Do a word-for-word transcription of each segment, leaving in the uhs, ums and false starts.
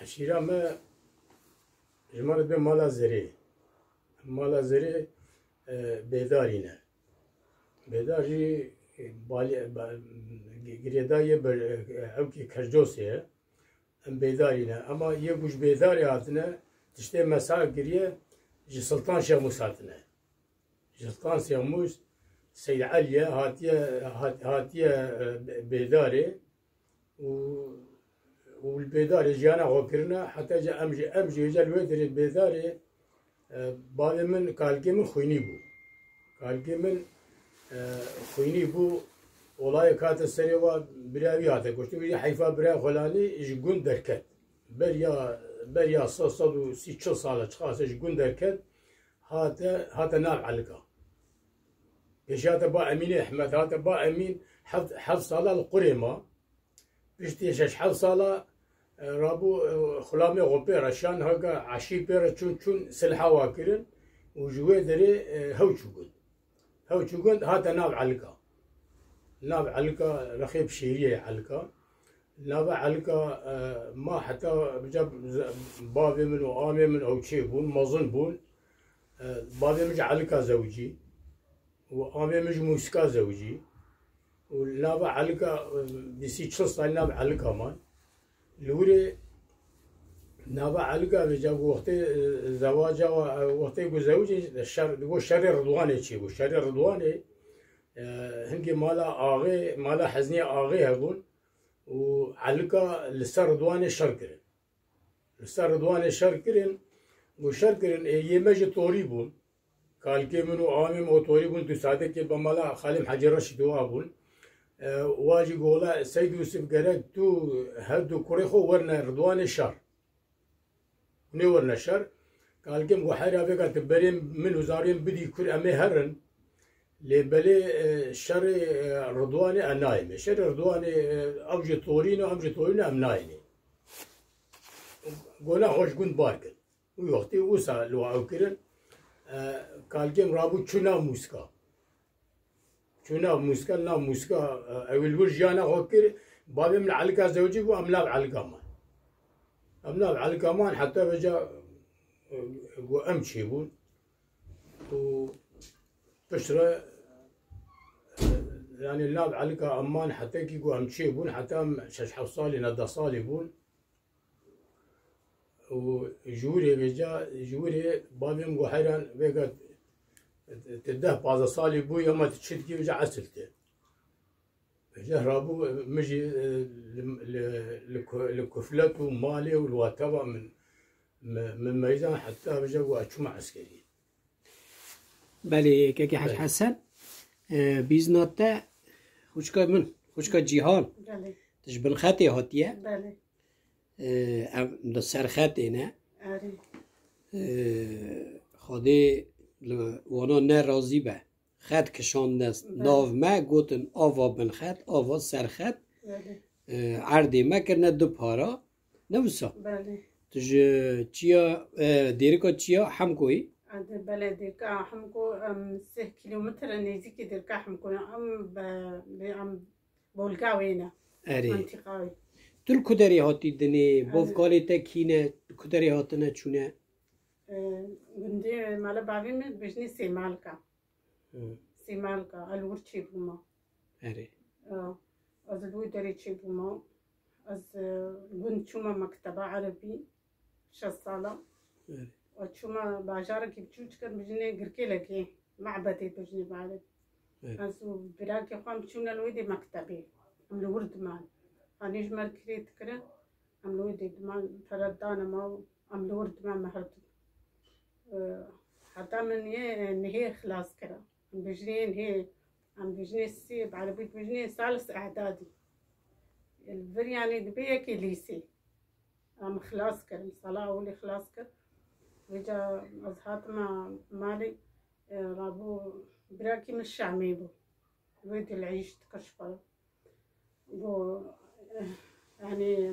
Şîra me ji me re dibê Mala Zerê. Mala Zerê, e, Bêdarî ne. Bêdar jî, e, balê-, ba-, girêdayê ber-, e, ewkî Kercosê ye. Em Bêdarî ne. Ema yê ku ji Bêdarê hatine, tiştê me sar kiriye, ji Siltan Şemûs hatine. Ji Siltan Şemûs, Seyd Eliye hatiye, hat-, hatiye, e, Bê-, Bêdarê û, û li Bêdarê jiyana xwe kirine, heta ca em jî, em jî hêja li wê derê Bêdarê, e, bavê min, kalkê min xwînî bû. Kalkê min, e, xwînî bû, olayek hate serê wa, bira wî hate kuştin. Wî heyfa bira xwe lanî ji gund derket. Beriya, beriya sed, sed û sî, çil sala çiqas e ji gund derket, hate, hate nav Elika. Pêşî hate ba Emînê Ehmed, hate ba Emîn heft, heft sala li Qurê ma. Piştî şeş heft sala, e, rabû, e, xulamê xwe pê re şan, haka eşî pê re çûn, çûn silha wa kirin û ji wê derê, e, hew çû gund. Hew çû gund hate nav Elika. Nav Elika, rexê bi şêriyê Elika. Nava Elika, e, ma heta bica bavê min û amê min ew çê bûn, mezin bûn. E, bavê min ji Elika zewicî û amê min ji Mûsika zewicî. Û nava Elika, e, bîsî çil salî nav Elika man. Li wirê nava Elika vêca ku wextê, e, zewaca wa, e, wextê ku zewicî şer, digo şerê Ridwanê çêbû. Şerê Ridwanê, e, hingê mala axê, mala Hezniyê axê hebûn û Elika li ser Ridwanê şer kirin. Li ser Ridwanê şer kirin, ku şer kirin, ê, yê me ji Torî bûn. Kalkê min û amê min o Torî bûn, tu sadekê be mala Xalîm Hecî Reşîd wa bûn. E, wa jî gola Seyd Yûsif gerek tu her du kurê xwe werne Ridwanê şer. Hûn ê werine şer. Kalkê min got, heyra vêga tu berê min û zariyên bidî kur em ê herin. Lê belê, e, şerê, e, Ridwanê em nayê me. Şerê Ridwanê, e, ew ji Torî ne, em ji Torî ne, em nayê ne. Gona xwe ji gund bar kir. Wî wextî wisa li wa ew kirin, e, kalkê min rabû çû nav Mûska. Çû nav Mûska, nav Mûska, e, ew li wir jiyana xwe kir, bavê min Elika zewicî bû, em nav Elika man. Em nav Elika man, heta vêca, e, ku em çêbûn. Û piştre, e, yanî nav Elika em man, heta kî ku em çêbûn, heta em şeş heft salî ne, deh salî bûn. Û ji wirê vêca, ji wirê bavê min got, heyran vêga tu deh pazdeh salî bûyî, ema tu çi dikî vêca esil te. Vêca rabû min jî, e, li, li, li ku-, li kuflet û malê û li wateva min, min, min meyzan heta vêca ku ez çûme eskerî. Belê, kekê Hec Hesen, e, bîzna te, xwişka min, xwişka Cîhan, Belê. Tu ji bin xetê hatiye. Belê. E, ev li ser xetê ne. Erê. E, Xwedê li wana ne razî be. Xet kişandine Belê. Nav me, gotin ava bin xet, ava ser xet. Belê. E, erdê me kirine du para. Ne wisa? Belê. Tu ji çiya, e, dêrika çiya Hemkoyî? Ade, belê, dêrika Hemko, em, sih kîlometre nêzîkî dêrika Hemko ne. Em be, be, em bolga wê ne. Erê. Mentiqa wê. Tu li ku derê hatî dinê? Ade. Bavkalê te kî ne? Li ku derê hatine çûne? E, gundê mala bavê min bijnê Sêmalka. Hı. Sêmalka, ez li wir çêbûma. Erê. E, ez li wê derê çêbûma. Ez, e, gund çûma mekteba erebî, şeş sala. Erê. Û çûma bajarekî biçûçik, em bijnê Girkêlekê, Mebedê bijnê bavê. Erê. Ez û birakê xwe em çûne li wê dê mektebê. Em li wir diman. Hanî ji me kirê dikirin. Em li wê dê diman, pere dane ma û em li wir diman me her du. E, heta min yê, e, nihê xilas kira. Em bijnê nihê, em bijnê sê, bi erebî dibijnê salis e'dadî. Li vir yanî dibe yekê lîsê. Em xilas kirin, sala ewilî xilas kir. Vêca ez hatime malê, e, rabû birakî min Şamê bû. Wê dê li îş dikir ji xwe. Got, eh, yanî,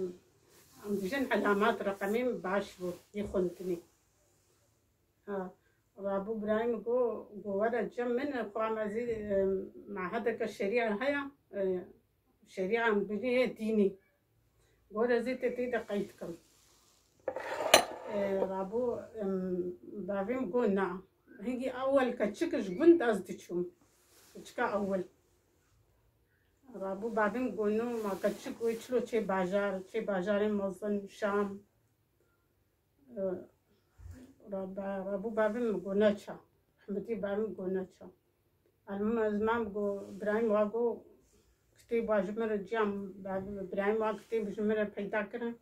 em dijin elamat reqemê min baş bû, yê xwendinê. Ha, rabû birayê min got, got, were cem min, xwe em ez ê, eh, mehedeke şerîa heye, eh, şerîa em binê dînî. Got, ez ê te tê de qeyd kim. Rabû, em, bavê min got na. Hingî ewel keçik ji gund ez diçûm. Keçika ewel. Rabû bavê min got no, ma keçik wê çilo çê bajar, çê bajarên mezin, Şam. E, Rabû bavê min got neça. Hemidî bavê min got neça. Elmim ez mam got, birayê min wa got, kitêb wa ji min re ciyam, birayê min wa kitêb ji min re peyda kirin.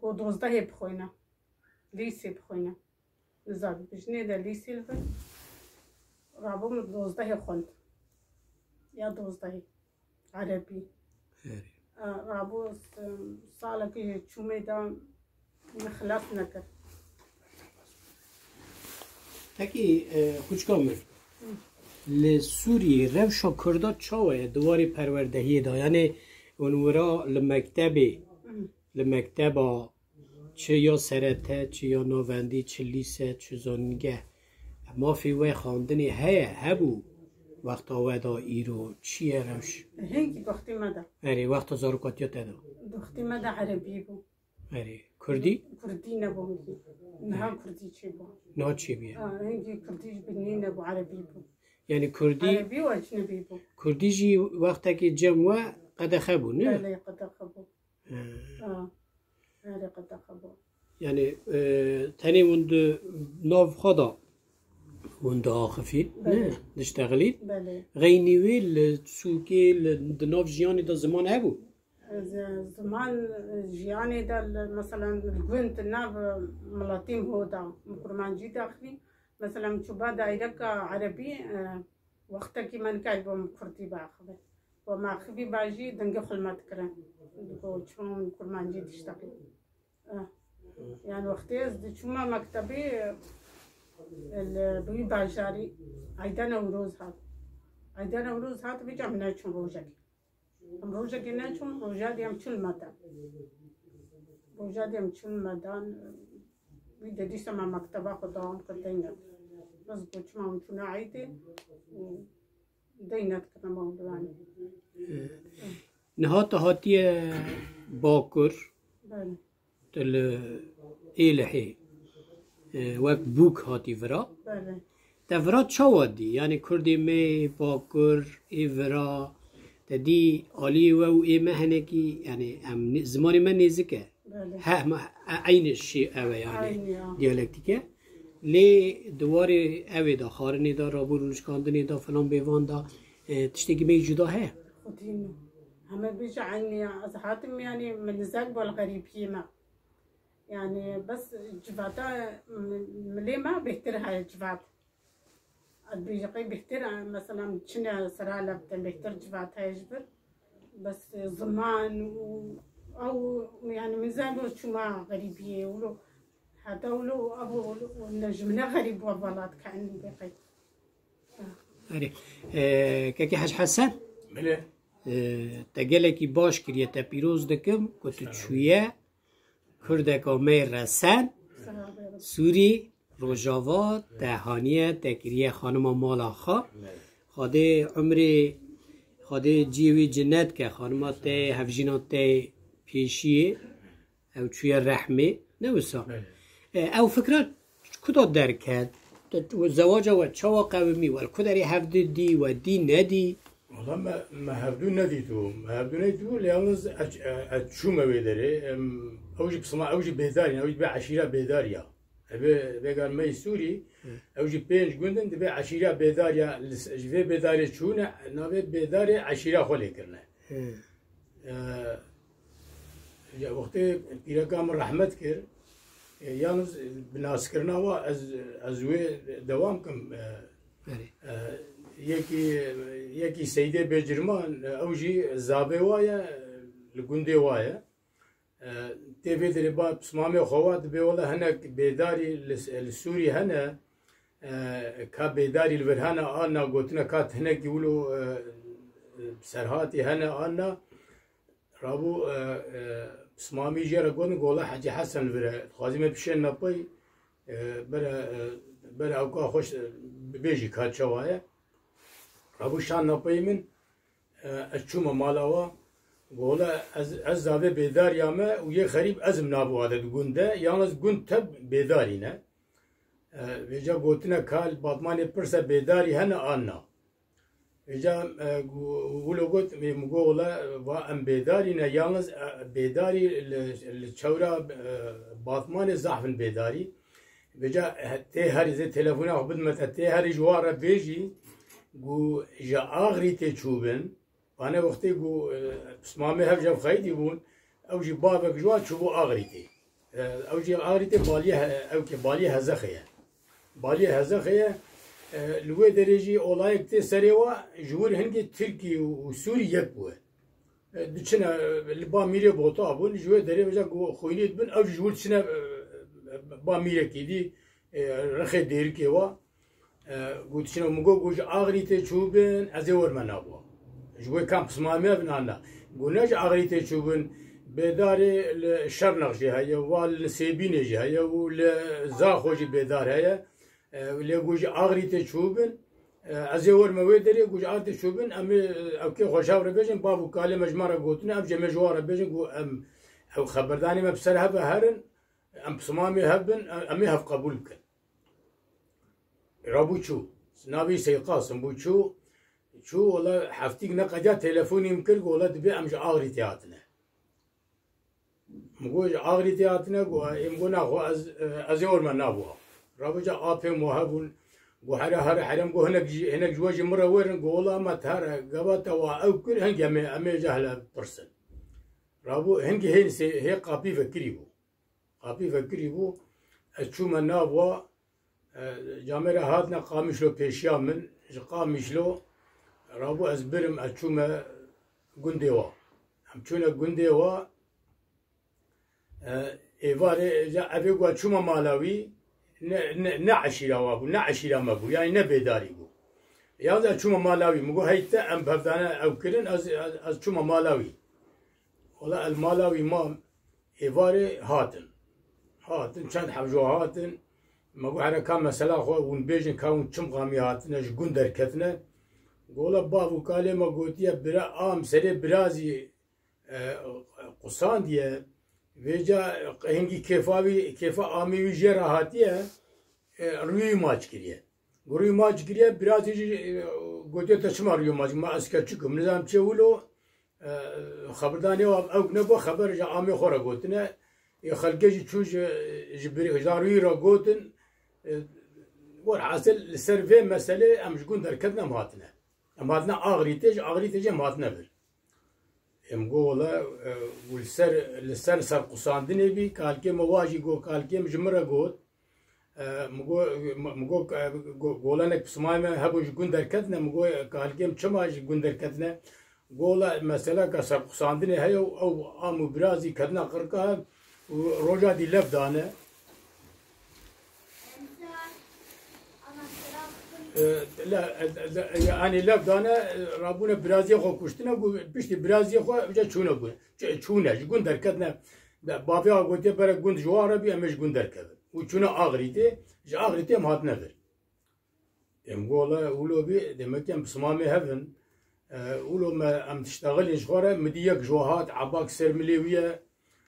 Got dozdehê bixwîne. Lîsê bixwîne. Nizam bijnê de lîsê li vir. Rabû min dozdehê xwend. Ya dozdehê. Erebî. Herî. E, rabû s-, salekî çûmê de min xilas nekir. Pekî, e, xwişka min, li Sûriyê rewşa Kurda çawa ye di warê perwerdehiyê de? Yanî hûn wira li mektebê, Hı. li mekteba çi ya serete, çi ya navendî, çi lîse, çi zanîngeh, mafê we xwendinê heye, hebû wexta we de, îro çi ye rewş? Hingî wextê me de. Erê, wexta zarokatiya te de. Wextê me de erebî bû. Erê, kurdî? Kurdî nebû hingî. Niha Erê. kurdî çêbû. Niha çêbûye. Ha, hingî kurdî ji binî nebû, erebî bû. Yanî kurdî Erebî û ecnebî bû. Kurdî jî wextekî cem we qedexe bû, ne? Belê, qedexe bû. He. Ha. Erê, qedexe bû. Yanî, e, tenê hûn di nav xwe de hûn diaxifîn, ne? Belê. Diştexilîn. Belê. Xeynî wê li sûkê, li, di nav jiyanê de ziman hebû? Zi-, ziman, e, jiyanê de li, mesela, li gund, nav, e, miletî min ho de, min kurmancî daxilî. Mesela, min çûba daîreka erebî, e, wextekî me nikarîbû min kurdî biaxive. We me axivî ba jî dengê xwe li me dikirin. Digo, çima min kurmancî diştexî? Eh. Yani, wextê ez diçûma mektebê, e, li, bi wî bajarî, Eyda Newroz hat. Eyda Newroz hat, vêca min neçûn rojekê. Em rojekê neçûn, roja dî em çûn medan. Roja dî em çûn medan, wî de dîsa me mekteba xwe dewam kir, deyne. Bes got, çima em çûne eydê û deyne dikirine mewlidanê. Niha te hatiye Bakur, Belê. Tu li Êlihê, e, wek bûk hatî vira. Belê. Te vira çawa dî? Yanî kurdê me, Bakur, ê vira, te dî aliyê we û ê me hinekî, yanî em nê-, zimanê me nêzik e. Belê. He, me, e, eynî şî ew e, yanî Eynî ya. diyalektîk e. Lê di warê ew ê de, xwarinê de, rabû rûnişkandinê de, filan bêvan de, e, tiştekî me yî cuda heye? Xwedî ne. Heme bêje eynî ya. Ez hatim, yanî min nizek bû li xerîbiyê me. Yani, bes civata, m-, milê me bêhtir heye civat. Ez bêjim qey bêhtir, mesela, çine sera lefte bêhtir civat heye ji vir. Bes, e, ziman û ew, yani, min zeno çûma xerîbiyê, wilo, heta wilo, ev, wilo, ne ji min ne xerîb bû, velat ke enî bê qey. Erê. E, Kekê Hec Hesen? Belê. E, te gelekî baş kiriye, te pîroz dikim ku tu Sağ ol. çûye. Kurdeka me resen, Sûrî, Rojava, te haniye, te kiriye xanima mala xwe. Xwedê umrê, Xwedê cihê wî cinet ke, xanima te, hevjîna te pêşiyê, ew çûye rehmê, ne wisa? E, ew fikra ku da derket? Te, zewaca we çawa qewimî? We li ku derê hevdu dî, we dî nedî? Wala me, me hevdû nedîtibû. Me hevdû nedîtibû, lê yalnız ez, ez çûme wê derê. Em, ew jî pisma, ew jî bêdar in, ew jî bê eşîra bêdar ya. Ebe, vegar me Sûrî, Hı. ew jî pênc gund in, dibê eşîra bêdar ya, li s-, ji vê bêdarê çûne, navê bêdarê eşîra xwe lê kirine. Hı. E, ya wextê pîreka min rehmet kir, e, yalnız bi naskirina wa ez, ez wê dewam kim, e, Erê. E, yekî, yekî Seydê Bêcirman, e, ew jî zavê wa ye, li gundê wa ye. E, tê vê derê ba pismamê xwe wa dibê wele hinek bêdarî li, li Sûrî hene, e, ka bêdarî li vir hene anna gotine ka hinekî wilo, e, serhatî hene anna. Rabû, e, e, pismamî jê re gotin, gola Hecî Hesen li vir e. Dixwazî me bişên me pey, e, bere, e, bere ewka xweş, e, bibêjî ka çawa ye. Rabû şan me pey min, e, ez çûme mala wa. Gola ez, ez zavê bêdariya me û yê xerîb ez im nav wade di gund de, yalnız gund tev bêdarî ne. E, vêca gotine kal Batmanê pirse bêdarî hene an na. Vêca, e, gu-, wilo got, ê, mi go wele, va em bêdarî ne, yalnız, e, bêdarî li, li çewra, e, Batmanê zahf in bêdarî. Vêca, e, tê herî zê telefona xwe bidime te, tê herî ji wa re bêjî, gu ji Axrîtê çûbin, Vane wextê ku, e, pismamê hev jev xeyidî bûn, ew jî bavek ji wan çûbû Axrîtê. E, ew jî Axrîtê baliyê he-, ew ke baliyê Hezexê ye. Baliyê Hezexê ye, e, li wê derê jî olayek tê serê wa, ji wir hingê Tirkî û, û Sûrî yek bûye. E, diçine, e, li ba mîrê bota bûn, ji wê derê vêca ku xwînî dibin, ew jî ji wir diçine, e, ba mîrekî dî, e, rexê dêrikê wa. E, got, çino min got, got, ji Axrîtê çûbin, ez ê werme nava. Ji bo kam pismamê ev nana. Got, ne ji Axrîtê çûbin, bêdarê li Şernex jî heye, wa li Sêbînê jî heye û li Zaxo jî bêdar heye. E, lê got, ji Axrîtê çûbin, e, ez ê werme wê derê, got, ji Axrîtê çûbin, em ê, ew kê xwe ji hev re bêjin, bav û kalê me ji me re gotine, em jê me ji wan re bêjin, got, em, ew xeberdanê me bi ser hev ve herin, em pismamê hev bin, em ê hev qebûl bikin. Rabû çû. Navî Seyqasim bû, çû. Çû, wela heftîk neqediya telefonî min kir, got, wela dibê em ji Axrîtê hatine. Min got, ji Axrîtê hatine, got, ê, min got, naxwe, ez, ez ê werme nava. Rabû ca apê min hebûn, got, here, here, here, min got, hinek jî, hinek ji we jî min re werin, got, wela me te here, gava te wa ew kir, hingê em ê, em ê ca hele pirsin. Rabû, hingê hê, hê qapî vekirî bû. Qapî vekirî bû, ez çûme nav wa, e, camêra hatine Qamişlo pêşiya min, ji Qamişlo rabû ez birim, ez çûme gundê wa. Em çûne gundê wa, e, êvarê, ya evê ku ez çûme mala wî, ne, ne, ne eşîra wa bû, ne eşîra me bû, yanî ne bêdarî bû. Ya ez çûme mala wî, min got, hey te em bi hevdane ew kirin, ez, ez, ez çûme mala wî. Wela ez mala wî mam, êvarê hatin. Hatin, çend heb ji wan hatin. Me got, here ka mesela xwe hûn bêjin, ka hûn çi mixamî hatine, ji gund derketine. Gola bav û kalê me gotiye, bira, am serê birazî, e, qusandiye. Vêca hingî kêfa wî, kêfa amê wî jê re hatiye, e, rûyê wî maç kiriye. Got, rûyê maç kiriye, birazî jî, e, gotiye, te çima rûyê maç? Ma ez keçik im, nizanim çê wilo, e, xeberdanê wa ew nebû, xeber ji amê xwe re gotine. Ê xelkê jî çû ji, ji birê, ji rûyê re gotin. E, werhasil li ser vê meselê em ji gund derketin, em hatine. Em hatine Axrîtê, ji Axrîtê jî em hatine vir. Ê, min got, wela, e, û li ser, li ser serqusandinê bî, kalkê me wa jî got, kalkê min ji min re got, e, min got, min got, e, go-, golenek pismay me hebû ji gund derketine, min got, kalkê min çima ji gund derketine? Gola, meseleka serqusandinê heye û ew am û birazî ketina qirka û roja dî lev dane. E, le, e, le, e, yanî lev dane, e, rabûne biraziyê xwe kuştine, ku piştî biraziyê xwe uca çûne gund. Ç-, çûne, ji gund derketine. Be-, bavê wa gotiye, bere gund ji wan re bî, em ê ji gund derkevin. Û çûne Axrîtê, ji Axrîtê em hatine vir. Em gola wilo bî, demek em pismamê hev in. E, wilo me, em diştexilin ji xwe re, mi dî yek ji we hat, ebak ser milê wî ye,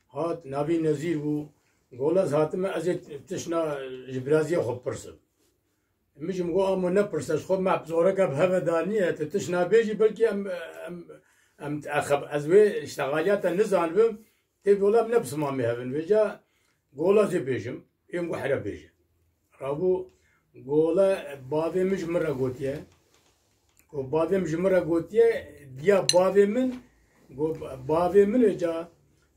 hat, navî Nezîr bû. Gola ez hatime, ez ê tişna ji biraziyê xwe bipirsim. Min jî min got, amo nepirse, ji xwe me zoreke bi heve daniye, tu tişt nabêjî, belkî em, em, em, exeb-, ez wê ştexaliya te nizanibim, tê gola em ne pismamê hev in. Vêca gola zê bêjim, ê min got here bêje. Rabû gola bavê min ji min re gotiye. Ku bavê min ji min re gotiye, diya bavê min, ku bavê min ê ca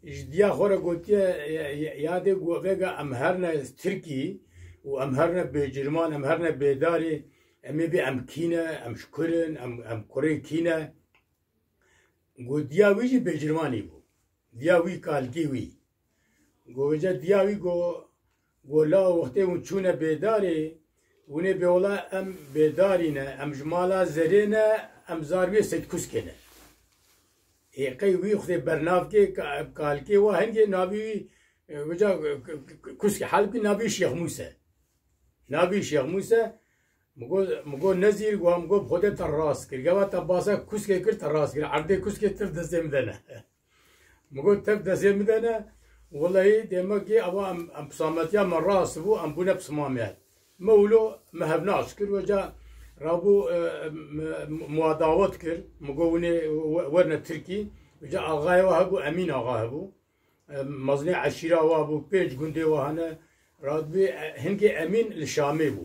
ji diya xwe re gotiye, ya, ya, yadê ku vêga em herne Tirkî û em herne bêcirman, em herne bêdarî, em ê bê em kî ne, em ji kur in, em, em kurê kî ne. Ku diya wî jî bêcirmanî bû. Diya wî, kalkê wî. Go vêca diya wî go, go la wextê hûn çûne bêdarê, hûn ê bê wela em bêdarî ne, em ji mala zerê ne, em zarwiyê Seytkuskê ne. Ê qey wî wextê bernavkê ka-, kalkê wa hingê navî wî, e, vêca, e, k-, k-, Kuskê, halbikî navî Şêx Mûse. Navî Şêx Mûse, mi got, mi got Nezîr, go, mi got bi Xwedê te rast kir. Gava te basa Kuskê kir, te rast kir. Erdê Kuskê tir destê min de ne. Min got, tev destê min de ne, welehî demekî eva em, em pisametiya me rast bû, em bûne pismamê. Me wilo me hevnas kir, weca rabû, e, me, me dawet kir, min got, winê we-, werne Tirkî, weca axayê we hebû, Emîn Axa hebû. E, mezinê eşîra wa bû, pênc gundê wa hene, radibî, e, hinkê Emîn li Şamê bû.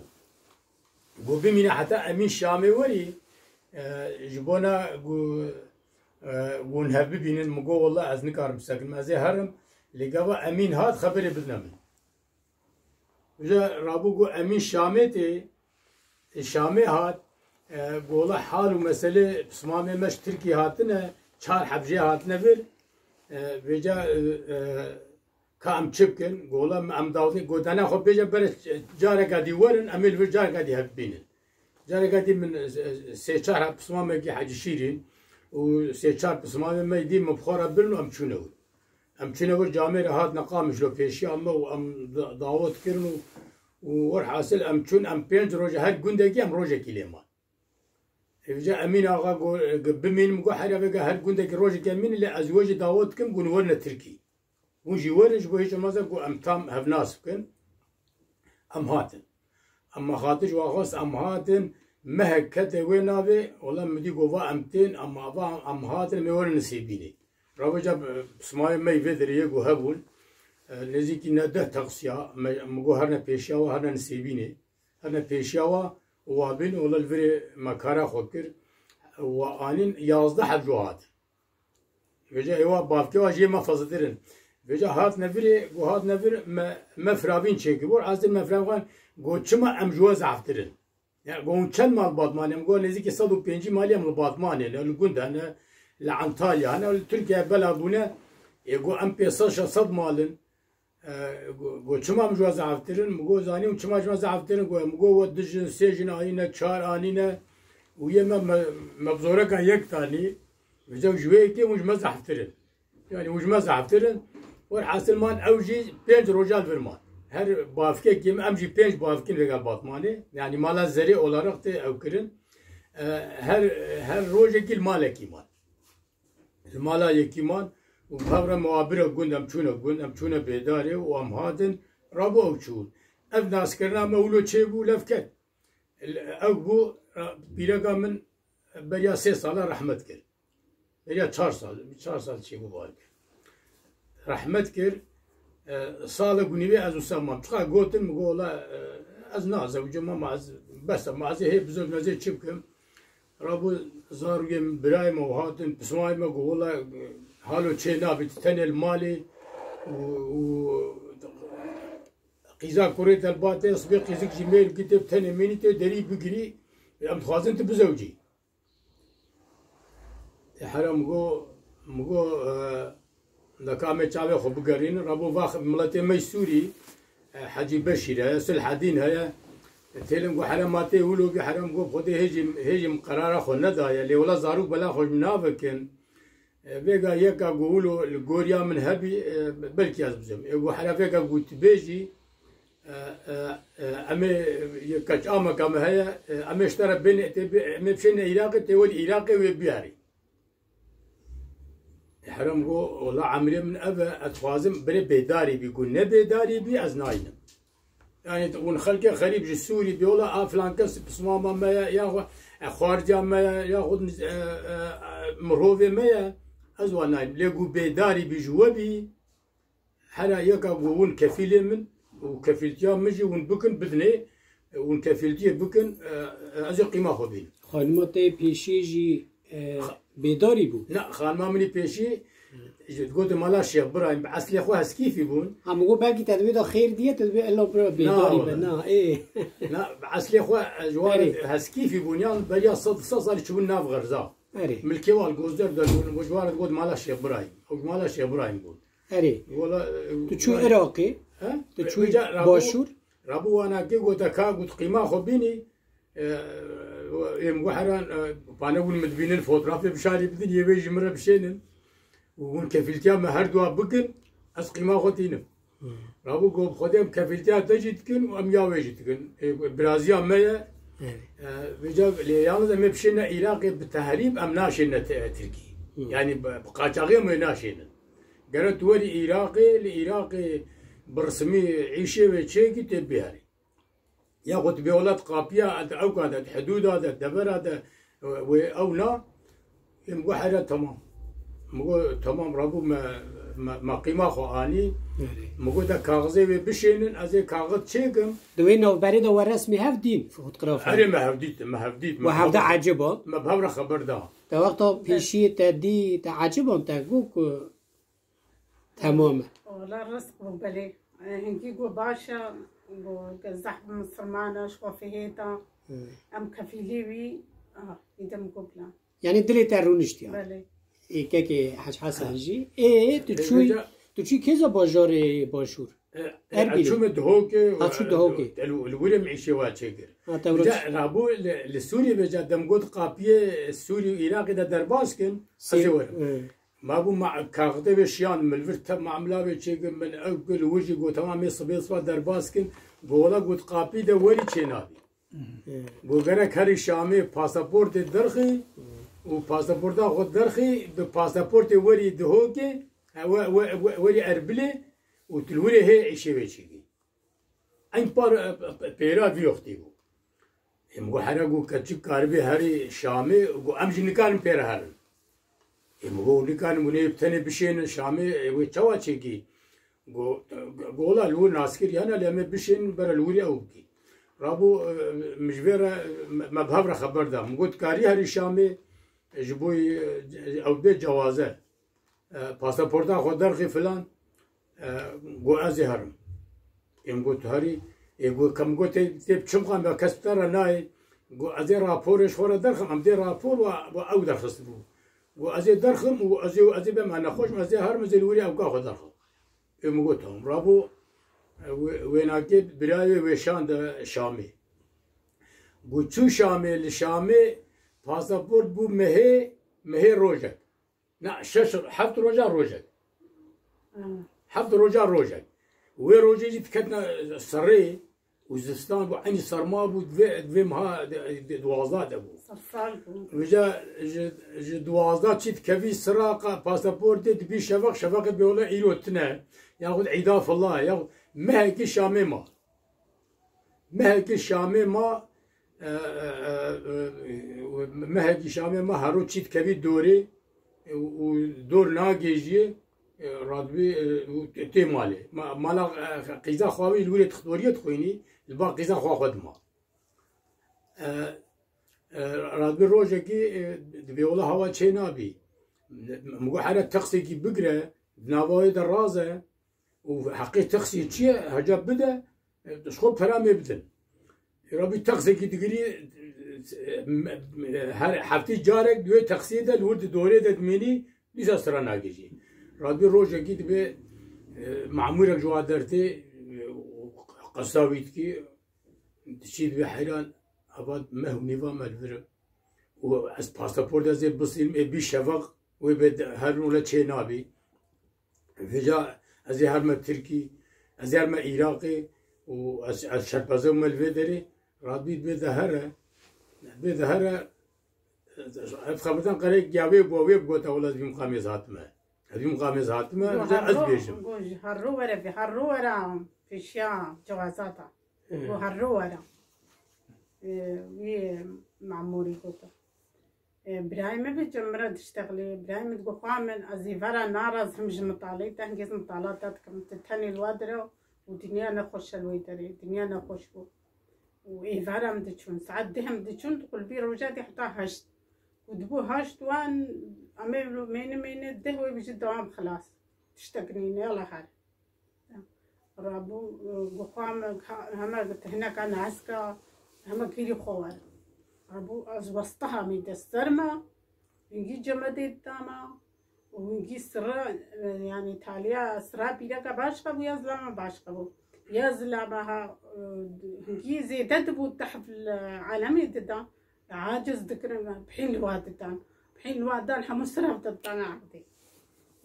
Got, bimîne heta Emîn Şamê werî, e, ji bona gu, e, gu hûn hev bibînin, min got, wela ez nikarim bisekinim, ez ê herim, lê gava Emîn hat, xeberê bidine min. Ji rabû got, Emîn Şamê tê, e, Şamê hat, e, got, wela hal û meselê pismamê me ji Tirkî hatine, çar heb jê hatine vir, e, vêca, e, e, ka em çi bikin? Got, wela em dawetê, got, dana xwe bêje bere careke dî werin, em ê li vir careke dî hev bibînin. Careke dî min, e, e, sê çar heb pismamekî Hecî Şîrîn û sê çar pismamê me dî min bi xwe re birin û em çûne wir. Em çûne wir camêrê hatine Qamişlo pêşiya me û em da-, dawet kirin û, û werhasil em çûn, em pênc roje her gundekî em rojekî lê man. Êvca Emîn Axa got, e, bimînim, got, herya vêga her gundekî rojekê mînin, lê ez wê jî dawet dikim, got, werine Tirkî. Hûn jî werin, ji bo hiç olmazsa, got, em tam hevnas bikin. Em hatin. Em me xatir ji wan xwest, em hatin, mehek kete wê navê, wela min dî got, va em tên, em, va em hatin, em ê werin Nisêbînê. Rewêca, e, pismayê me yê vê derê yê ku hebûn, e, nêzîkî ne deh teqsiya, me, min got, herne pêşiya we, herne Nisêbînê. Herne pêşiya wa, û wa bîn, wela li virê me kara xwe kir, wa anîn yazdeh heb ji wa hatin. Vêca êwa bavkê wa jê me feziltir in. Vêca hatine virê, ku hatine vir me, me firavîn çêkir. Bor ez me firavîn xwe, got, çima em ji we zehftir in? Ya, got, hûn çend mal Batmanê? Em got, nêzîkî sed û pêncî malî em li Batmanê ne, li gund hene, li Antalya hene, li Tirkiye bela bûne. Ê, got, em pênc sed şeş sed mal in. E, go-, got, çima em ji we zehftir in? Min got, zanî hûn çima ji me zehftir in? Got, min got, we du jin, sê jin anîne, çar anîne û yê me, me, me bi zorekan yek tanî. Vêca ji wê yekê hûn ji me zehftir in. Yanî hûn ji me zehftir in. Werhasil man ew jî pênc roja li vir man. Her bavkekî min, em jî pênc bavkin vêga Batmanê. Yanî mala zerê olarak tê ew kirin. E, her, her rojekî li malekî man. Li mala yekî man û bi hev re me wa bire gund, em çûne gund, em çûne bêdarê û em hatin, rabû ew çûn. Ev naskirina me wilo çêbû, lev ket. Ew bû, e, pîreka min beriya sê sala rehmet kir. Beriya çar sal, çar sal çêbû balkê. Rehmet kir, e, salek û nîvê ez wisa mam. Çiqa gotin, min got, wela, e, ez nazewicim, ma ez, bes e, ma ez ê hê bizewicim, ez ê çi bikim? Rabû zarokê min, birayê me û hatin, pismayê me got, wela, e, halo çê nabî, tu tenê li malê û, û qîza kurê te li ba te, sibê qîzik jî mêr bikî tê, bi tenê mînî tê, derî bigirî, em dixwazin tu bizewicî. Ê here min got, min got, e, leka em ê çavê xwe bigerînin, rabû va miletê me yê Sûrî, e, Hecî Beşîr heye, Silhedîn heye. E, têlin got, here ma tê wilo bî, here min got, Xwedê hêjî, hêjî min qerara xwe nedaye, lê wela zarok bela xwe ji min navekin. E, vêga yeka got wilo li goriya min hebî, e, belkî ez bizim. Ê got, here vêga got tu bêjî, E, e, e, em ê, yê keç ameka me heye, e, em ê ji te re bên, tê bê, em ê bişêne Iraqê, tê welî Iraqê wê biyarî. E, herem got, wela emrê min ev e, ez dixwazim birê bêdarî bî, got ne bêdarî bî, ez nayînim. Yanî hûn xelkê xerîb ji Sûrî bê, wela a filan kes pismama me ye, ya xwe, e, xwarciya me ye, ya xwe, e, e, e, mirovê me ye, ez wan nayînim. Lê got bêdarî bî ji we bî, Hera yeka ku hûn kefîlê min û kefîltiya min jî hûn bikin, bidinê, hûn kefîltiyê bikin, e, e, ez ê qîma xwe bînim. Xanima te yê pêşî jî, e, bêdarî bû? Na, xanima min ê pêşî, ji, digotin mala Şêx Birayîm, bi eslê xwe heskîfî bûn. Ha, min got belkî te divê de xêr diye, tu divê illa bira bêdarî be. Na, ê. Na, bi eslê xwe, e, ji wan Erê. heskîfî bûn, yan beriya sed, sed salî çûbûn nav xerza. Erê. Milkê wan gozdar de bûn, ji wan re digot mala Şêx Birayîm. Ew ji mala Şêx Birayîm bûn. Erê. Wela, e, Tu çû wela Iraqê? He? Tu çû Başûr? Rabû wana kê gote ka got qîma xwe bînî, e, êm got heran, e, pane hûn min dibînin, fotografê bişarî bidin, yê wê ji min re bişênin. Û hûn kefîltiya me her dua bikin, ez qîma xwe tînim. Hmm. Rabû got, Xwedê em kefîltiya te jî dikin û em ya wê jî dikin. E, biraziya me ye. Evet. E, vêca lê yalnız em ê bişêne Iraqê bi tehrîb, em naşêne te-, Tirkî. Hmm. Yanî bi, bi qaçaxî em ê naşênin. Gere tu werî Iraqê, li Iraqê bi risimî îşê wê çêkî tê biherî. Yaxud bi welat qapiya, di ewka de, di hidûda de, devera de, wê ew na, ê min got, here temam. Min got, temam, rabû me, me, me qîma xwe anî. Erê. Min got, de kaxizê wê bişênin, ez ê kaxiz çêkim. Di wê navberê de we resmî hev dîn, fotografê? Erê, me hev dît, me hev dît, me We hev de hev, eciband? Me bi hev re xeber da. Te wexta pêşiyê te dî, te eciband, te got ku Temam e. Wala rizq bû, belê. E, hingî got baş e, got zehf misilman e, ji xwe fihêta. Hı. Em kefîlê wî, ah, îdim got plan. Yani dilê te rûniştiya. Belê. Ê kekê Hec Hesen jî. Ê, tu Ê, çûyî, vêca tu çûyî kêza bajarê Başûr? E, e, Erbilê. Çûme Dihokê, Ha, çû Dihokê. Li, li wirê min îşê wa çêkir. Ha, te Vêca vira- rabû li, li Sûriyê vêca dem got qapiyê Sûrî û Iraqê de derbas kin, Sê-, ez ê werim. e. Ma bû ma kaxitê vê şiyan, min vir te mamla vê çêkin, min ew kir, li wir jî got, "Temam ê sibê siba derbas kin." Got, "Wela," got, "qapî de werî çênabî." Go gerek herî Şamê pasaportê derxî û pasaporta xwe derxî, bi pasaportê werî Dihokê, e, we-, we-, we-, werî Erbilê û tu li wir ê hê îşê vê çêkî. Eyn par, e, e, pêra vî wextî bû. Ê min got, "Here," got, "keçik karibê herî Şamê," got, "em jî nikarin pê re herin." Ê min got, "Nikarin," got, "nê bi tenê bişênin Şamê, ê wê çawa çêkî?" Got, got, "Wela li wir nas kir, yana lê em ê bişênin, bere li wir ew bikî." Rabû, e, min ji vê re, me, me bi hev re xeber da. Min got, "Karî herî Şamê, e, ji bo, e, ew bê cewaze. E, pasaporta xwe derxî filan, e, got, "Ez ê herim." Ê min got, "Tu herî?" Ê got, "Ka min got, tê, tê biçim xwe, me kes bi te re nayê." Got, "Ez ê raporê ji xwe re derxim, em dê rapor wa, wa ew derxistibû." Got, "Ez ê derxim û ez ê, ez ê bim, ez nexweş im, ez ê herim, ez ê li wir ê ewka xwe derxim." Ê min got, "Tamam." Rabû, e, wê-, wênakê birayê wê şande Şamê. Got, çû Şamê, li Şamê pasaport bû mehê, mehê rojek. Na, şeş, heft roja rojek. Hmm. Heft roja rojek. Wê rojê jî diketine serê û zistan bû, eynî serma bû, divê, divê meha di, di, duwazdeh de bû. Sersal bû. Vêca ji, ji duwazdeh çî dikevî sira qa-, pasaportê dibî şeveq, şeveqê dibê wele îro tine, yaxud îda fila, yaxud mehekî Şamê ma. Mehekî Şamê ma, e, e, e, e, mehekî Şamê ma hero çî dikevî dorê, e, û dor nagêjiyê, e, radibî, e, û tê malê. Ma-, mala, e, qîza xwe wî li wirê tixtoriyê dixwînî, li ba qîza xwe xwe dima. E, e, radibî rojekî, e, dibê wela hewa çê nabî. Min got, "Here texsêkî bigire, di nava wê de raze." û heqê texsiyê çi ye, heca bide, e, ji xwe pera mê bidin. Rabî texsekî digirî, e, me-, me-, her heftê carek di wê texsiyê de li wir di dorê de dimênî, dîsa sira nagihîjî. Rabî rojekî dibê, e, memûrek ji wa dertê, e, qesa wî dikî, diçî dibê heyran, ava meh û nîva me li vir e. Û ez pasaport ez ê bisînim, ê bî şeveq, wê bê de-, her nûne çê nabî. Vêca ez ê herme Tirkî, ez ê herme Iraqê û ez, ez şerpeze me li vê derê, radibî dibê de here, dibê de here, ev xeberdan qerek ya wê bû, wê bigota wela ez vî miqamê ez hatime. Ez vî miqamê ez hatime, Got, vêca ez herro, bêjim. Got, ji herro were, vê herro were pêşiya cewazata. Hı. Got, herro were. Ê, wî memûrî got. E, birayê min bi cem min re diştexilê. Birayê min digot, "Xwa min, ez ê vera narazim ji mitalê te, hingê ez mitala te dikim. Tu tenê li wa dire û dinya nexweş e li wê derê, dinya nexweş bû." Û êvara em diçûn, saet deh em diçûn, di qulbî roja dê heta heşt. Û dibû heşt wan, em ê mêne mêne deh wê bijî dewam xilas. Tiştek nîne, yala her. Rabû, e, got, "Xwa min, heme hineka neheska, heme kîrî xwe were." Rabû, ez westiha mî dest ser me, hingî cemedê didame û hingî sira, e, yanî taliya sira pîreka baş xebû ya zilama baş xebû. Ya zilama ha, e, hingî zêde dibû tehf li alemê dida. Aciz dikirin, bihîn li wa didan. Bihîn li wa dan, hemû sirav didan erdê.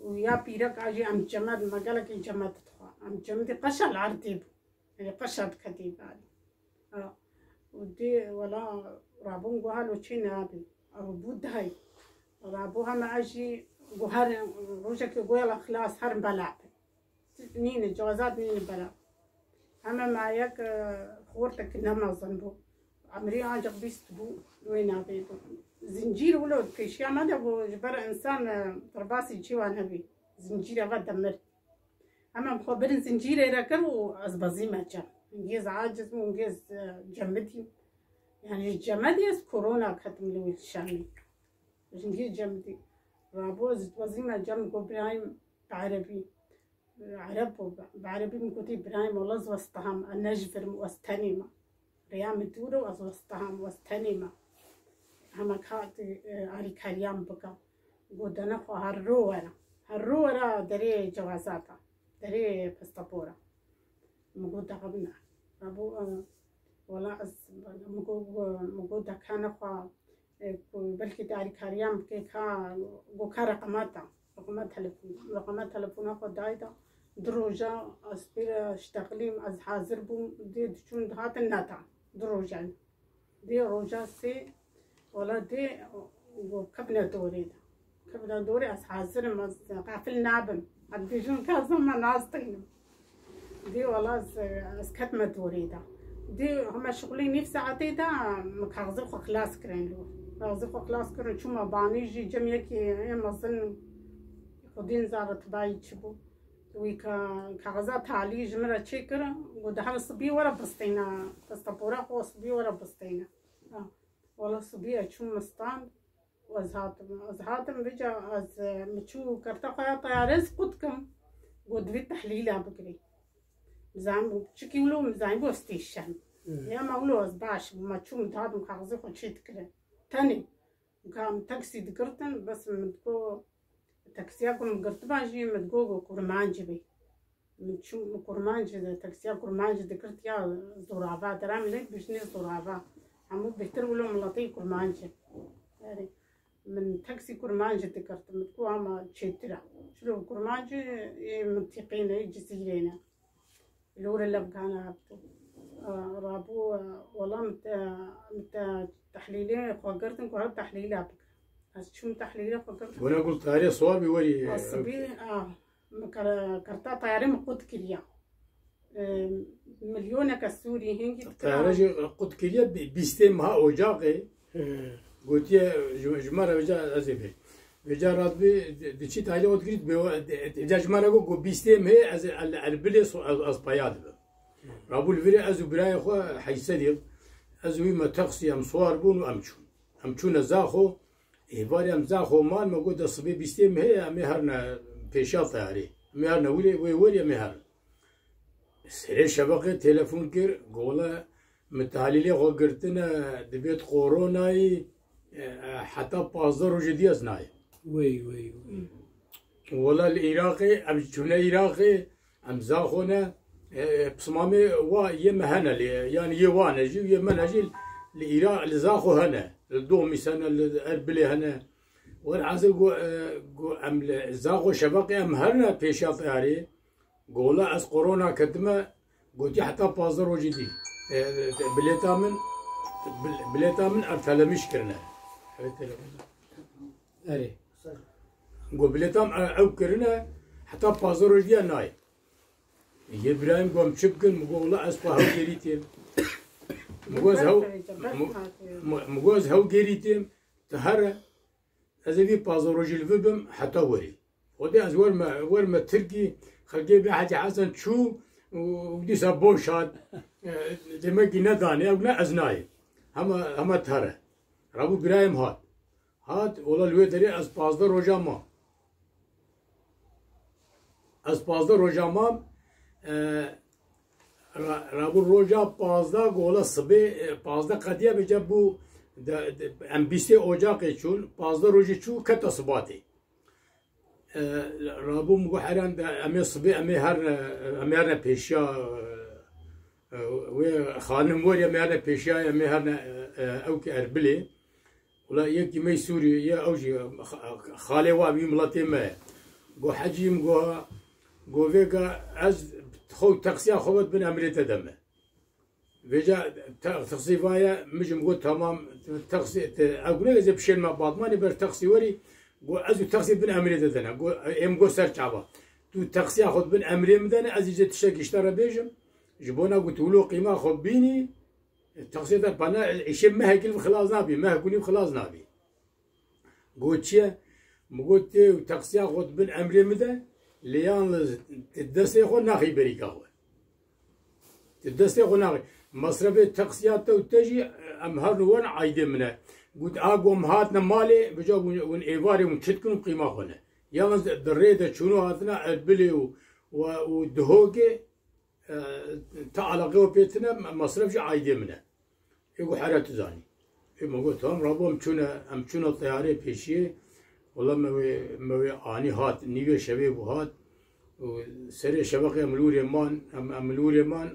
Û ya pîrek a jî em cemed, me gelekî cemed dixwa. Em cemedî qeşa li erdê bû. Yanî qeşa diketî barî. Ha. Û dê wela rabûn guha lo çê nabî. Ew bû dayî. Rabû heme ez jî Go her rojekê go yala xilas, herin bela bin. Nîne, cewazat nîne bela. Heme ma yek, e, xortek ne mezin bû. Emrî ancak bîst bû, wê navê bû. Zincîr wilo pêşiya me de bû, ji ber insan, e, derbasî çi wan hebî. Zincîr eve demir. Heme xwe birin zincîrê re kir û ez bezî me cem. Hingê ez aciz bûm, hingê ez, e, cemidîm. Yani ji cemedî ez korona ketim li wî şemî. Hingê cemidî. Rabo ez bezî me cem, go birayim bi erebî. Ereb bû, bi erebî min gotî, birayim, wela ez westeham, ez ne ji vir im, ez tenê me. Rêya min dûr e, ez westeham, ez tenê me. Hema ka, e, alîkariya min bike. Got, dene xwe her ro were. Her ro were derê cewazata, derê pasapora. Min got, daxivne. Rabû, e, wela ez, min got, min got, dekene xwe, e, ku belkî tu alîkariya min bike, ka, got, ka reqema te. Reqema telefon. Reqema telefona xwe dayê de. Du roja ez pê re ştexilîm, ez hazir bûm, dê diçûn dihatin neta. Du roja. Dê roja sê, wela dê, got, kevne dorê de. Kevne dorê, ez hazir im, ez xefil nabim. Ez bêjim ka ez me nas tînim. Dê wela ez, ez ketime dorê de. Dê hema şixulê nîv saetê de min kaxizê xwe xilas kirin li wir. Kaxizê xwe xilas kirin, çûme banî jî cem yekî ê mezin xwedî nizam ritibayî çi bû. Wî ka, kaxiza talî ji min re çêkir, got, di her sibî were bistêne, pastapora xwe sibî were bistêne. Ha, wela sibî ez çûm min stand û ez hatim. Ez hatim vêca ez, e, min çû kerta xwe ya teyarê ez qut kim. Got, divê tehlîla bigirî. Zanîbû çikî wilo, min zanîbû ez têşem. Hmm. Ya me wilo ez baş bûm, me çûm dihatim kaxizê xwe çê dikirin. Tenê. Ka min taksî digirtin, bes min digo, taksiya ku min girtiba jî min digo ku kurmancî bê. Min çû, min kurmancî de, taksiya kurmancî digirt ya zorava, dera min lê bijnê zorava. Hemû bêhtir wilo miletê kurmancî. Erê, min taksî kurmancî digirt, min digo ama çêtir e. Çilo kurmancî ê mintîqê ne, ê cizîrê ne. Lore levgana hevto. Rabû, wela min te, min te tehlîlê xwe girtin, ku her tehlîla bike. Ez çûm tehlîlê xwe girtin. Wena gul tayarê siwar bî werî. Sibî, a, min kar-, karta tayarê min qut kiriya. E, milyoneke Sûrî hingî dikira. Tayare jî qut kiriye, bî-, bîstê meha ocaqê. He. Gotiye, ji, ji me re vêca ez ê bê. Vêca radbî, di, diçî tayarê ot girît, bê, vêca ji me re got, got, bîstê mehê ez, el, Erbilê so-, ez, ez peya dibim. Rabû li virê ez û birayê xwe Heysedî, ez û wî me taksî em siwar bûn û em çûn. Em çûne Zaxo, êvarê em Zaxo man, me got, de sibê bîstê mehê em ê herine pêşiya tayarê. Em ê herine wirê, wê werî em ê herin. Serê şeveqê telefon kir, got, wela min tehlîlê xwe girtine, dibêt koronayî, e, e, heta pazdeh rojê dî ez nayêm. Wey, wey, wey. Wela li Iraqê, em çûne Iraqê, em Zaxo ne, e, e, pismamê wa yê me hene lê, yanî yê wan e jî, yê me ne jî li Iraq, li Zaxo hene, li Domîs hene, li Erbilê hene. Welhasil got, e, got, em li Zaxo şeveqê em herine pêşiya teyarê. Gola ez korona ketime, gotiye heta pazdeh rojî dî. E, e, bilêta min, bil-, bilêta min ertelemîş kirine. Erê. Go bilêta min, e, ew kirine, heta pazdeh rojî diye nayê. Yê birayim go em çi bikin, min go wela ez xwe hew gêrî têm. Min go ez hew, min, min, min go ez hew gêrî têm, tu here, ez ê vî pazdeh rojî li vir bim, heta werî. Xwedê ez werme, werme Tirkî, xelkê bê Hecî Hesen çû û dîsa boş hat. E, demekî nedanê, ew ne ez nayêm. Hema, hema tare. Rabû birayê min hat. Hat, ola li wê derê ez pazdeh roja mam. Ez pazdeh roja mam, e, ra-, rabû roja pazdeh, gola sibê, e, pazdeh qediya bêje bû, de, de, em bîstê ocaqê çûn, pazdeh rojî çû, keta sibatê. E, rabû min got, heran de, em ê sibê, em ê herne, em ê herne pêşiya, e, e, wê xanim werî, em ê herne pêşiya, em ê herne, e, e, ew ki Erbilê. Wela yekî me Sûrî ye, ew jî xa-, xalê wa wî miletê me ye. Go Hecî, min go, go vêga ez xwe û taksiya xwe ve dibin emrê te de me. Vêca te-, taksî va ye, min jî min got, tamam, taksî, te, ew gune ez ê bişênime Batmanê, ber taksî werî, Got, ez û teqsî bin emrê de dene. Got, êm got ser çava. Tu teqsiya xwe bin emrê min dene, ez îce tiştek ji te re bêjim. Ji bona got, tu wilo qîma xwe bînî, teqsiya te pana, îşê mehekî xilas nabî, mehek û nîv xilas nabî. Got, çi ye? Min got, tê û teqsiya xwe bin emrê min de, lê yalnız ti destê xwe naxî berîka xwe. Ti destê xwe naxî. Mesrefê teqsiya te û te jî em her nû wan aydê min e. Got, a ku em hatine malê, vêca hûn, hûn êvarê hûn çi dikin û qîma xwe ne. Yalnız di rê de çûn û hatina Erbilê û, û, û Dihokê, e, te eleqe û pê tine, mesref jî aydê min e. Ê got, here tu zanî. Ê me got, tamam, rabû em çûne, em çûne teyarê pêşiyê. Wela me wê, me wê anî hat, nîvê şevê bû hat. Û serê şeveqê em li wirê man, em, em li wirê man,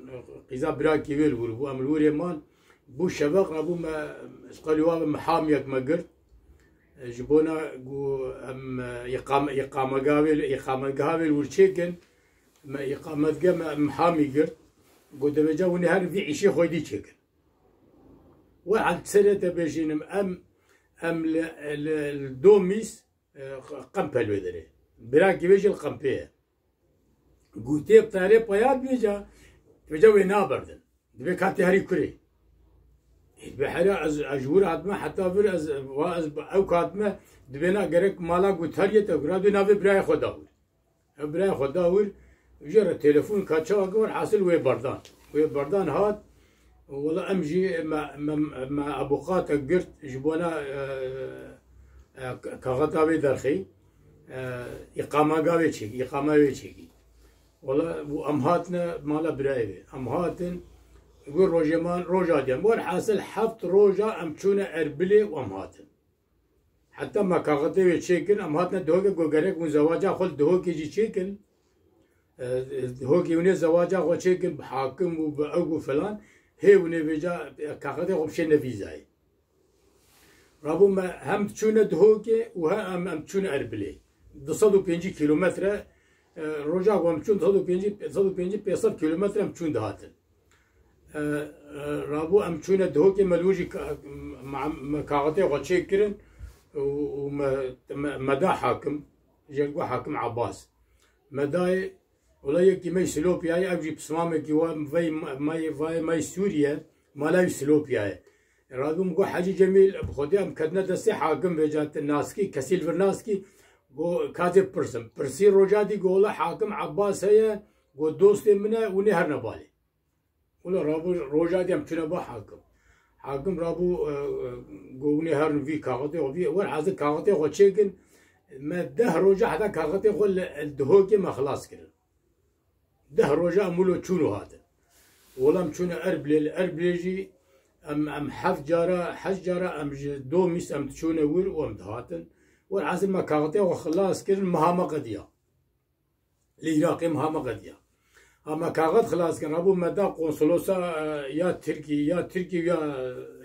qîza birakî wê li wir bû, em li wirê man. Bû şeveq, rabû me, ji qelî wa me hamiyek me girt. Ji bona ku em, îqam-, îqamegeha wê, îqamegeha wê li wir çêkin, me îqametge me, em hamî girt. Got, devêca hûn ê her vî îşê xwedî çêkin. We hal serê te bêjînim, em, em li, li, li Domîs, e, Qempel wê derê. Birakî wê jî li Qempê ye. Gotê bi terê paya dibêja, dibêja wê naberdin. Dibê ka tê herî kurê. Ê, dibê hera ez, ez ji wir hatime, heta vir ez, va ez, ew katime, dibê na gerek mala got her yê te, gura dê navê birayê xwe da wir. Ev birayê xwe da wir, jê re telefon ka çawa ki, welhasil wê berdan. Wê berdan hat, wela em jî me, me, me abuqate girt ji bona, e, e, kaxeta wê derxî, e, îqamaga wê çêkî, îqama wê çêkî. Wela û em hatine mala birayê wê. Em hatin, wê rojê man, roja diyan. Welhasil heft roja em çûne Erbilê û em hatin. Heta me kaxetê wê çêkin, em hatine Dihokê, got gerek hûn zewaca xwe li Dihokê jî çêkin. E, Dihokê hûn ê zewaca xwe çêkin, bi hakim û bi ew û filan. Hê hûn ê vêca, e, kaxetê xwe bişêne vîzayê. Rabû me hem çûne Dihokê û hem em, em çûne Erbilê. Du sed û pêncî kîlometre, e, roja ku em çûn du sed û pêncî, du sed û pêncî, pênc sed kîlometre em çûn dihatin. E, e, rabû em çûne Dihokê, me li wir jî ka-, me, me kaxetê xwe çêk kirin û, û me, me, me da hakim, jê got hakim Abbas. Me dayê, wela yekî me yî Silopiyayê, ev jî pismamekî wa vey me, me, vay me yî Sûriye, mala wî Silopiyayê. Rabû min got Hecî Cemîl, bi xwedê em ketine destê hakim vêca te naskî, kesî li vir naskî, got ka ez ê pirsim. Pirsî roja dî got wela hakim Abbas heye, got dostê min e, hûn ê herine balê. Wela rabû roja dî em çûne ba hakim. Hakim rabû, e, e, got hûn ê herin vî kaxetê xwe, vî, welhasil kaxetê xwe çêkin. Me deh roja heta kaxetê xwe li, li Dihokê me xilas kirin. Deh roja em wilo çûn û hatin. Wela em çûne Erbilê, li Erbilê jî em, em heft cara, heşt cara em ji Domîs em diçûne wir û em dihatin. Welhasil me kaxetê xwe xilas kirin, meha me qediya. Li Iraqê meha me qediya. Ha me kaxet xilas kir, rabû me da konsolosa, e, ya Tirkî, ya Tirkî ya,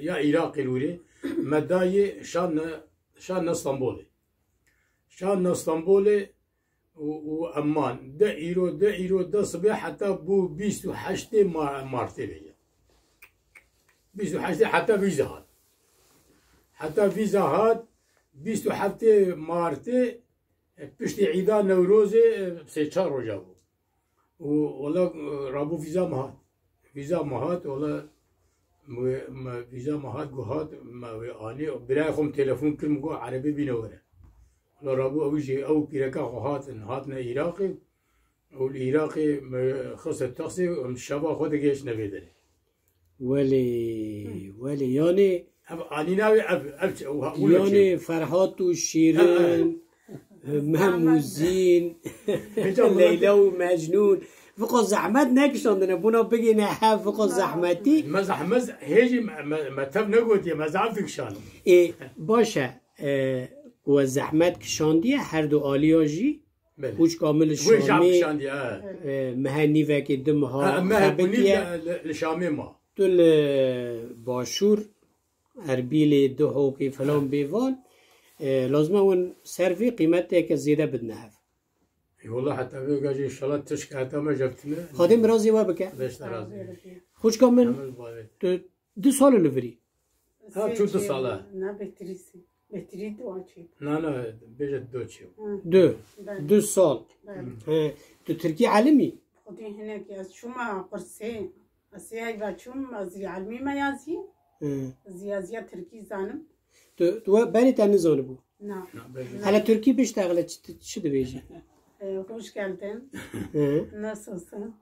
ya Iraqê li wirê. Me dayê şan ne, şan ne Stenbolê. Şan ne Stenbolê û, û em man. De îro, de îro, de sibê heta bû bîst û heştê ma-, martê vêca. Bîst û heştê heta vîza hat. Heta vîza hat, bîst û heftê martê, e, piştî îda Newrozê, e, sê çar roja bû. Û wela, e, rabû vîza me hat. Vîza me hat, wela me, me vîza me hat, got hat, me wê anî. Birayê xwe min telefon kir, min got erebê bîne were. Wela rabû ew jî, ew pîreka xwe hatin, hatine Iraqê. Û li Iraqê me xiste taksê, em şeva xwe digihiştine vê derê. Welê, welê, yanî Ev anîna wê, ev, ev, ev, ev, yanî Ferhat û Şîrin, Mem û Zîn, Leyla û Mecnûn. Viko zehmet nekişandine, buna bigihîne hev, viko zehmetî. Me zehmet, hêjî me, me, me tev negotiye, me zaf dikişand. Ê, baş e, e, we zehmet kişandiye her du aliya jî. Belê. Kûçka min li Wê jî Şamê, kişandiye, ha. E, mehe nîvekê, du meha Ha, me xebitiye. Li, li, li Şamê ma. Tu li Başûr, Erbîlê, Duhokê filan bêvan, e, lazim e hûn ser vê qîmeteke zêde bidine hev. Ê, wela heta vê gajê înşallah tişka heta me jevtine. Xwedê mirazê we bike. Xwedê ji te razî be. Kûçka min, Hemen bavê. Tu du sal li virî. Ha, çû du sal e. Nabê tirîsî. Bêhtirî tu çi? Na na, bêje do çi. Du. Belê. Du sal. Belê. He. Tu tirkî elimî? Xwedî hinek ez çûma qursê. Ez ê ayva çûm, ez zî elmî me yazî. He. Ez zî yaziya tirkî zanim. Tu, tu we berî te nizanibû. Na. Na, bêje. Hele tirkî biştexile çi, çi dibêjî? E, hoş geldin. He. Nasılsın?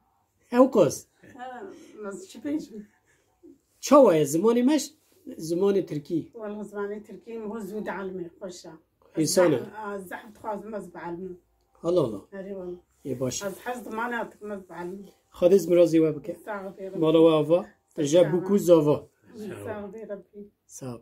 Ew kas. Ha, nasıl çi bêjim? Çawa ye? Zimanê me ş-, zimanê tirkî. Wala zimanê tirkî min zû dielmê xweş e. Însan e. Zehf dixwazim ez bielmim. Allah Allah. Erê wala. Ê baş. Ez hez dimane dikim ez bielmim. Xwedê ez mirazê we bike. Sax bê. Mala we ava. Je bûk û zava. Sax bê Rebbî. Sağ ol.